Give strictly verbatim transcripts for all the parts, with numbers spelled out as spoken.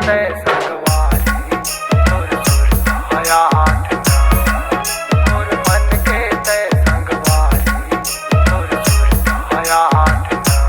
तै संगवारी, तोर सुरता याद ना। मोर मन के तै संगवारी, तोर सुरता याद ना।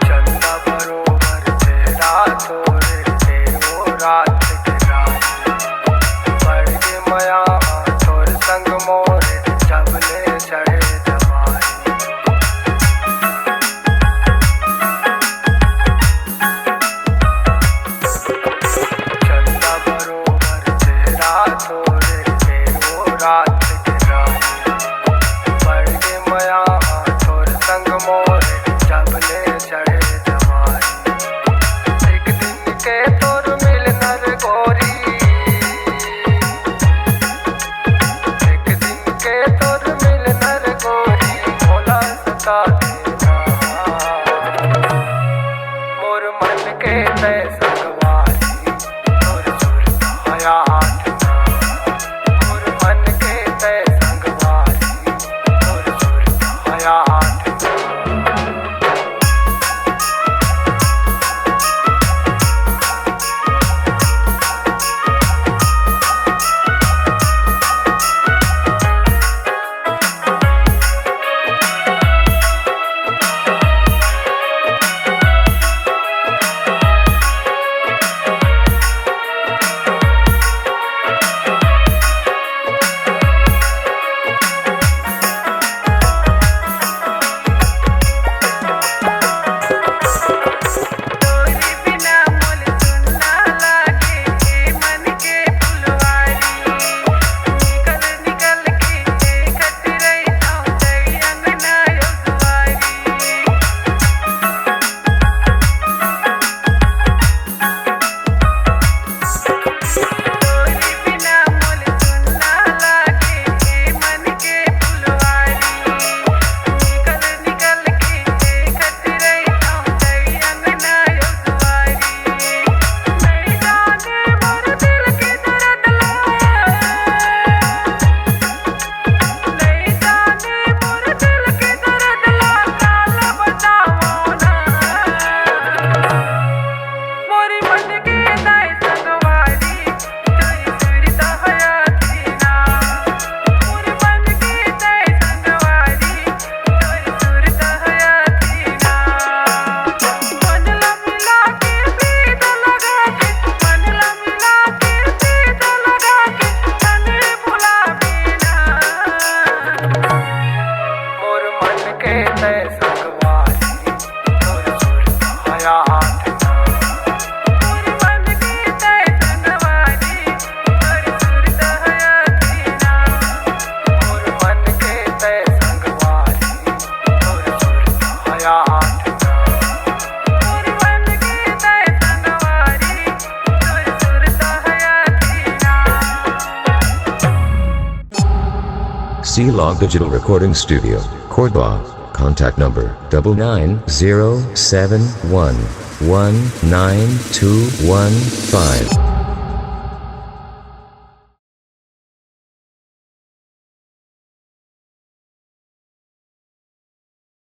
चंदा बरोबर चेहरा तोरे, तेरो रात के रात। बढ़ गे मया तोर संग मोरे, जब ले चढ़े जवानी। चंदा बरोबर चेहरा तोरे, तेरो रात के रात। बढ़ गे मया तोर संग मोरे, जब ले चढ़े जवानी। एक दिन के तोर मिलना रे गोरी, एक दिन के तोर मिलना रे गोरी, मोला सता देना। मोर मन के तै संगवारी, तोर सुरता याद ना। मोर मन के तै संगवारी, तोर सुरता याद ना। मोर मन के तै संगवारी, तोर D Log Digital Recording Studio, Cordoba. Contact number double nine zero seven one one nine two one five.